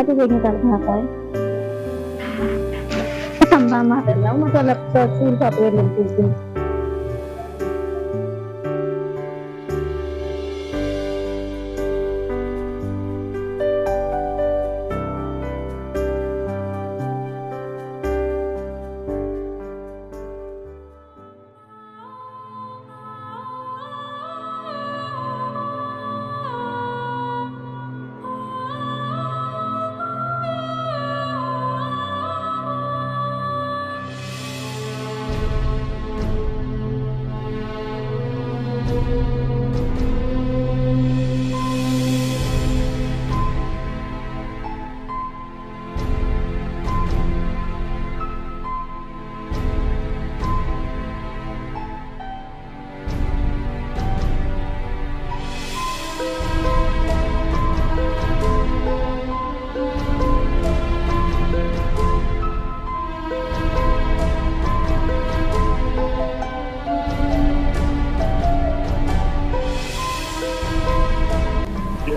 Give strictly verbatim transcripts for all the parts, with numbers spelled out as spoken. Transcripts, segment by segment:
Ou te gentan al travay? Sa m pa m avè l la. Ou mande l ap sòti, li p ap rele m pou di m.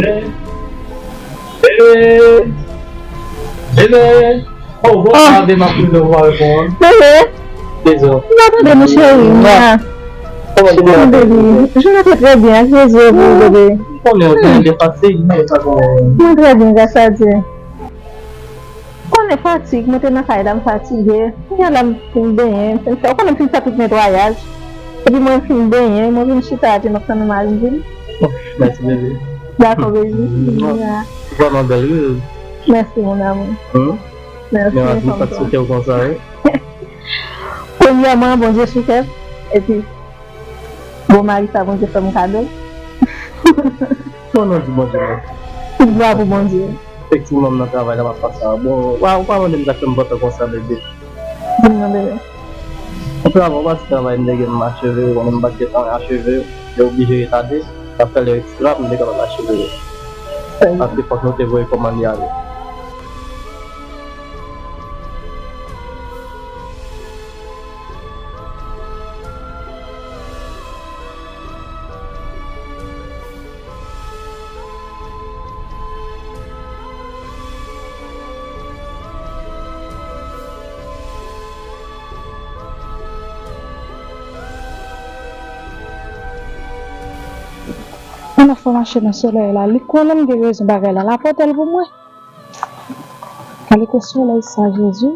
Bebe! Bebe! Bebe! Oh, bon, ah, tande m ap rele w pa reponn. Bebe! Dezò. M pa tande nou, cheri. Mwa. Kòman w ye? Kòman w ye? Je me fais très bien. Ak Jezi, bebe. Ou konnen w gen de fatig, men sa konnen. Mwen trè byen, gras a Dye. Konnen fatig, mwen te nan kay la, m fatige. Kounye a la m fin benyen, m fin fè, ou konnen m fin fè tout netwayaj. Epi mwen fin benyen, mwen vin chita, epi m ap tann mari m vini. Oh, mèsi, bebe. Dakò, baby. Mm. Ou vrèman bèl, wi. Mèsi, mon amour. Hmm? Mèsi, men m ap di m pa t swete w konsa, wi. Premyèman, Bondye sou kè m. Epi, bon mari sa Bondye fè m kado. Bon, non, di Bondye mèsi. Tout glwa pou Bondye. Efektivman, m nan travay la, m ap pase a. Bon, wa, ou pa mande m sa k fè m pantan konsa, bebe. Di m non, bebe. Ou travay, ou pase travay, m te gen m acheve, ou konnen m pa t gentan acheve, te oblije retade, sa fè lè ekstra pou m te kapab acheve. Paske fòk nou te voye kòmand li ale. Yon lòt fwa mache nan solèy la, li konnen m gen rezon bagay la, l ap pote l pou mwen. Kalite solèy sa, Jezi.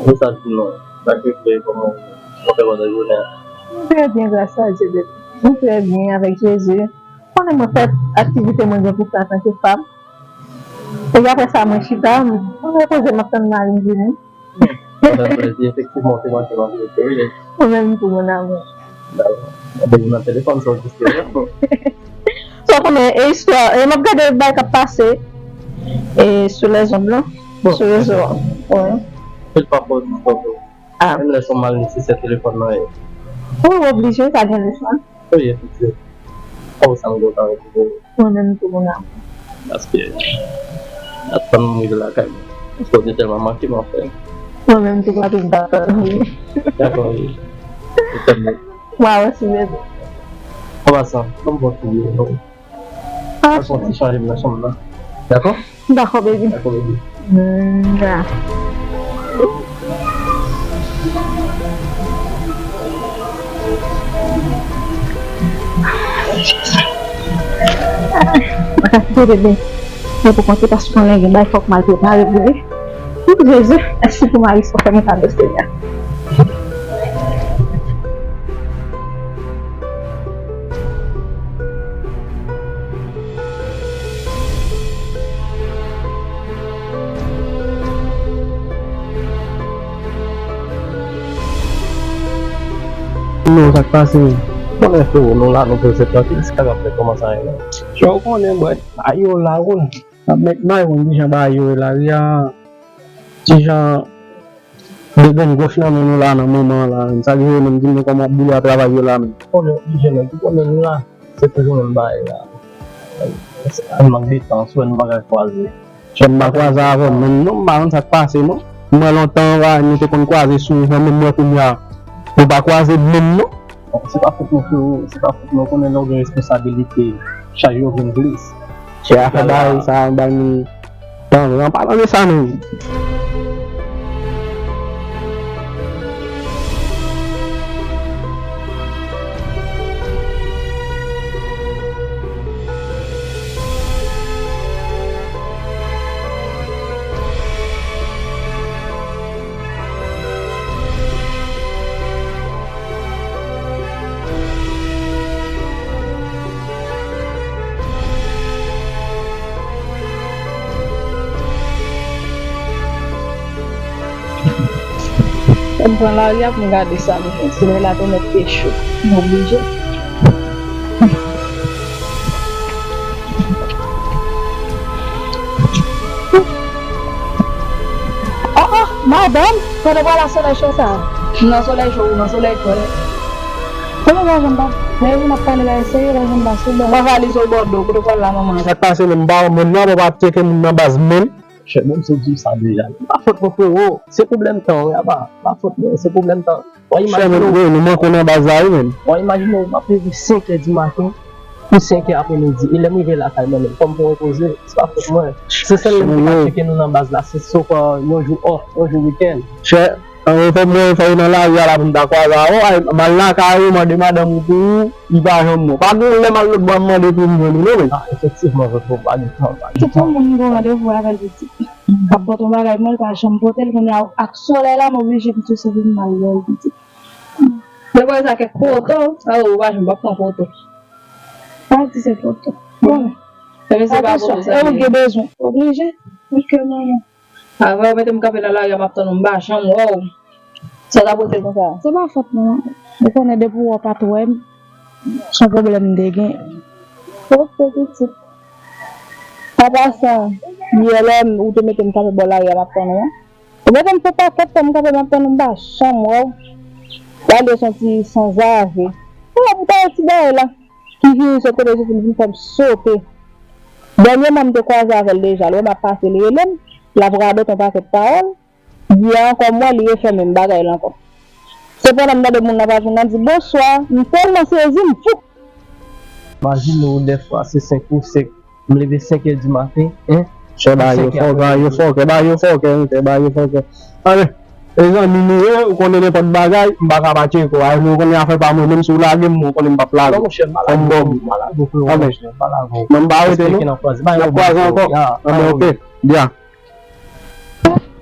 Mesaj pou nou. Sa k rive, kòman w fè pandan jounen an? Mwen trè byen, gras a Dye, bebe. Mwen trè byen avèk Jezi. Konnen mwen fè aktivite mwen gen pou fè antanke fanm. Epi apre sa, mwen chita, mwen repoze, m ap tann mari m vini. Sa fè plezi, efektivman, w te manke m anpil, wi. Ou menm tou, mon amour. Dakò. Mwen te nan telefòn, sa w jis te wè. Sa w konnen, e istwa, e m ap gade bagay k ap pase, e sou lèzonn lan, sou rezo an. Wi. Fè l pa fò, fò, fò. Ah. Menm lè se yon malnesesè telefòn nan ye. Wi, w oblije, pa gen lechwa. Wi, efektivman. Kòm sa m kontan retwouve w. Mwen menm tou, mon amour. Paske atann m rive lakay mwen. Paske w te tèlman manke m, anfen. Mwen menm tou, pa tou, m t ap tann ou, wi. Dakò, wi. Ou tèlman. Mwen wè si bebe. An pasan, ban m bon ti bebe, non. Ah, al fè yon ti chanje m nan chanm nan. Dakò? Dakò, baby. Dakò, baby. Mwa. Mwen ka kite bebe. Mwen pou konte paske konnen gen bagay fòk m al prepare pou li. Wi, Jezi, mèsi pou mari sa w fè mwen kado, Senyè. Non, sa k pase? Konnen frero, nou la, nou poze trankil, sa k ap fèt, kòman sa ye la? Frè, ou konnen, bwè, bagay yo la, ou konnen. N ap mèt may, ou konn kijan bagay yo ye la, wi a. Kijan de grenn gòch nan men nou la, nan moman an la, menm sa k rive menm, di m non kòman ap boule a travay yo la, menm. Konnen oblije nèg, ou konnen nou la, se toujou menm bagay la. An mank de tan, sou nou pa ka kwaze. Frè m pa kwaze avè w menm non, m pa konn sa k pase non. M wè lontan, nou te konn kwaze souvan, menm mwen kounye a, nou pa kwaze menm non. Bon, se pa fòt nou, frero, se pa fòt nou, konnen lè w gen responsabilite, chaj yo vin plis. Se afè bagay sa, bay nou Tan, an palan de sa menm. Fò m pran lari a pou m gade sa m jwenn. Solèy la tou mèt fè cho. M oblije. Ah, ah, madanm, kote w pral a solèy cho sa a? M nan solèy cho, ou nan solèy frè. Kote w pa janm pa, lè yo vin ap pale bagay serye, pa janm pa sou bò. Pran valiz ou bò do, kote w pral la, manman? Sa k pase menm, m pa wè moun nan, papa ap tcheke moun nan baz menm. Chè, bon, m sot di w sa deja. Pa fòt mwen, frero. Se pwoblèm tan, wi, apa. Pa fòt mwen, se pwoblèm tan. Chè, imajine w, nou manke w nan baz la, wi, menm. Bon, imajine w, m ap leve senk è di maten pou senk è apremidi. E lè m rive lakay mwen menm, fò m pou repoze. Se pa fòt mwen. Se sèl moun ki ka tcheke nou nan baz la. Se sou yon jou off, yon jou wikenn. Chè, an, fò mwen, fò yo nan lari a la pou m ta kwaze avè w. Ay, m al lakay ou, mande madanm ou pou ou, li pa janm bon. Pa gen lè m al lòt bò, m mande pou m jwenn ou, non, men. Ah, efektivman, vre, vre, pa gen tan, pa gen tan. Tout moun gen randevou avè l, pitit. Ap pote yon bagay pou mwen, li pa janm pote l, kounye a ak solèy la, m oblije pitit se vin mal lè l, pitit. Mwen voye sa kèk foto, a ou pa janm p ap pran foto. Pa di se foto. Bon. Ebyen se pa foto sa. E ou gen bezwen. Oblije. Ok, manman. Avan yo mete m kanpe nan lari a, m ap tann ou, m pa janm wè w. Sa w t ap rete konsa? Se pa fòt mwen. Ou konnen depi w wè w pa t wè m, se yon pwoblèm m te gen. Ok, pitit. Apa sa, yè lè ou te mete m kanpe bò lari a, m ap tann ou an. Ou mete m sou pakèt, fè m kanpe, m ap tann ou, m pa janm wè w. Gade w santi sanzave. Ou la pou ta wè ti bagay la. Ki vini sot kote soti, li vin fè m sote. Dènyèman, m te kwaze avè l deja. Lè m ap pase, li rele m. L ap radote yon pakèt pawòl. Yè ankò, m wè li refèmen m bagay la ankò. Sepandan, m tande moun nan pa vin nan di, "Bonswa." M tèlman sezi, m fou. Imajine w, dèfwa, se senk ou sèk. M leve senk è di maten, en. Chè, bagay yo fòkè, bagay yo fòkè, bagay yo fòkè, wi, bagay yo fòkè. Ale, mezanmi, nou ye, ou konnen nenpòt bagay, m pa ka pa tcheke w. Ou konnen afè pa mwen, menm si w lage m, ou konnen m p ap lage w. Non, monchè, m pa lage w, m pa lage w, frero, monchè, m pa lage w. Mwen m pa rete, non. N ap kwaze ankò. Anben, ok. Bya.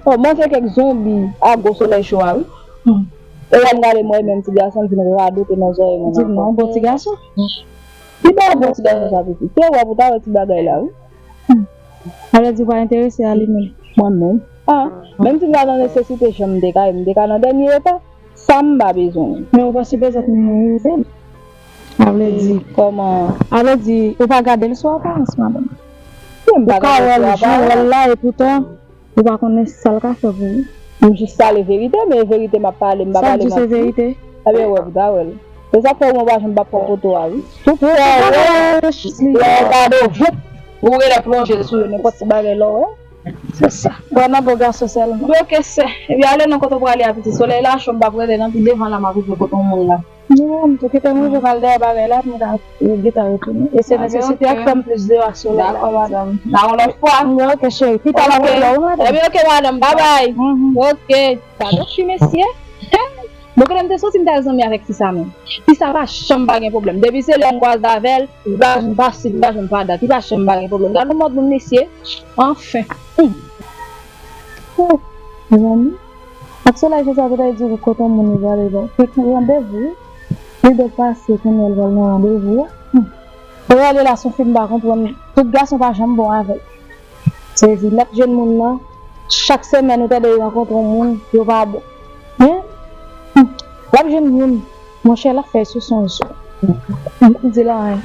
Oh, manje kèk zonbi a gwo solèy cho a, wi. Hmm. E lè m gade mwen menm ti gason, m vin radote nan zòrèy mwen ankò. Di non, bon ti gason. Ki ba bon ti gason sa pitit? Se wè pou ta wè ti bagay la, wi. Hmm. Sa vle di ou pa enterese a li menm? Mwen menm? Ah, menm si m ta nan nesesite, jan m te ka ye, m te ka nan dènye eta. Sa m pa bezwen. Men ou pa sipoze ap memorize l. Sa vle di, kòman? Sa vle di, ou pa gade l sou aparans, madanm. Ou ka wè l jou, wè l la, epoutan, ou pa konnen sa l ka fè pou ou. M jis pale verite, men verite m ap pale, m pa pale manti. Sa l di se verite? Ebyen, wè, pou ta wè l. Se sa k fè ou wè pa janm p ap pran foto a, wi. Tout sa w wè, lè w gade w, voup, ou genlè plonje sou yo, nenpòt ti bagay lè w wè. Se sa. Vrèman bon gason sèlman. Bon, ok, sè. Ebyen, ale non, kote w prale a, pitit. Solèy la cho, m p ap rete non, pi devan la, m ap rive kote yon moun la. Non, m tou kite m rive m al dèyè bagay la, pou m ka gentan retounen. E se nesesite a k fè m plis deyò ak solèy la. Dakò, madanm. Nan yon lòt fwa. Ok, cheri. Pi ta m ap rele w, wi, madanm. Ebyen, ok, madanm. Babay. Ok. Sa dòk fi, mesye. Bon, kote m te soti, m t al zanmi avèk fi sa menm. Fi sa pa janm pa gen pwoblèm. Depi se lè m kwaze avè l, li pa janm pa sik, li pa janm pa dat, li pa janm pa gen pwoblèm. Gade yon mòd moun, mesye. Anfen. Hmm. Oh, mezanmi. Ak solèy cho sa, te ta di kote yon moun li prale, bon. Fèk randevou, wi. Li dwe pase, kounye a l pral nan randevou a. Hmm. Prale la, se yon fi m pa konprann. Tout gason pa janm bon avè l. Sezi nèt jèn moun nan. Chak semèn ou tande yo rankontre yon moun, yo pa bon. Hein? Hmm. W ap jwenn youn, monchè, l ap fè sou son zo. M di l anyen.